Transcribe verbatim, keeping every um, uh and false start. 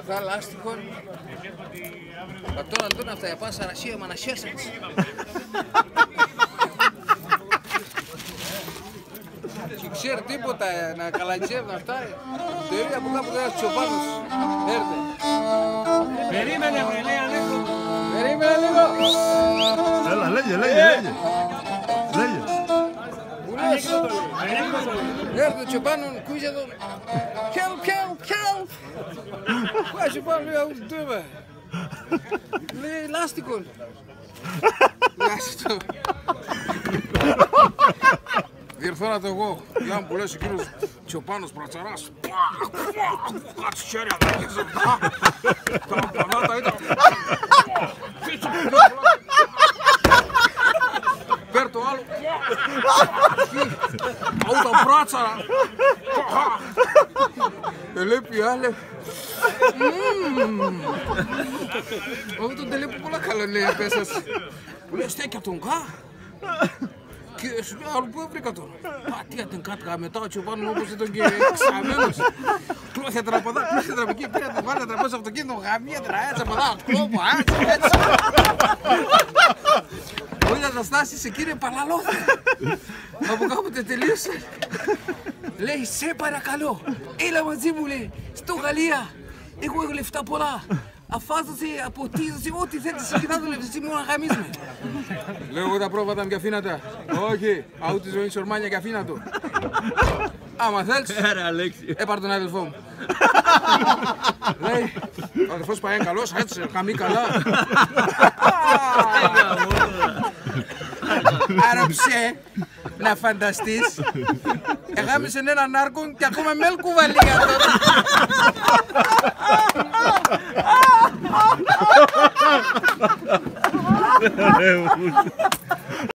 Ατά λάστιχον. Ατώρα ντο 'ν' ατά, πα σαρασία μανασίας ατ'ς. Κι ξέρ' τίποτα, ε, να καλατζεύ'ν' ατά, ε. Τερεί από κάπου, λέει, Τσοπάνος. Έρ'νε. Περίμενε, βρε, λέει, Αλέκο. Περίμενε λίγο. Έλα, λέγε, λέγε, λέγε. Λέγε. Που λες, έρ'νε ο Τσοπάνον, κούγεται. Help, help, help. Πάει ο Τσοπάνον, λέει, αούτ' ντο είμαι; Λέει, λάστιχον. Λάστιχον. Διορθώνω ατο εγώ. Λάμ' που λες εκείνος Τσοπάνος πρατσαράς. Κάτσε χέρια, τα χέρια. Τα πανάτα ήταν. Παίρ' το άλλο. Αούτα πράτσαρα. Ελέπ' η άλε. Μμμ. Αούτον ντ' ελέπ' πολλά καλά, λέει, απέσας. Που λέει, στέκ' ατον κα. Και σου λέει, άλλο πού ευρήκα τον; Πα, τι ατεν κάτ' γαμετά, ο Τσοπάνον όπως έτον και ξαμένος. Κλώθια τραπαδά, κλώθια τραπική, πήρα το, βάλ' ατεν τραπέζ' σ' αυτοκίνητον, γαμία τρα, έτσι, απαδά, κλώπα, έτσι, έτσι. Όλα τα στάσεις εκείνε παλαλώθεν. Από κάποτε τελείωσεν. Λέει, σε παρακαλώ, έλα μαζί μου, λέει, στο Γαλλία. Έχω, έχω λεφτά πολλά. Αφάζω σε, ποτίζω σε, ό,τι θέλεις, εκεί θα δουλεύεις, εσύ μόνο γαμίσ' με. Λέω, εγώ τα πρόβατα μ' 'κι αφήν' ατα. Όχι, αούτη η ζωή σ' ορμάνια 'κι αφήν' ατο. Άμα θέλεις, Έλα, Αλέξη. Ε, πάρ' τον αδελφό μου. Λέει, ο αδελφός πάει καλός, έτσι, γαμεί καλά. Άροψε. Να φανταστείς, εγάμισεν έναν νάρκον και ακόμα μέλ' κουβαλεί ατον.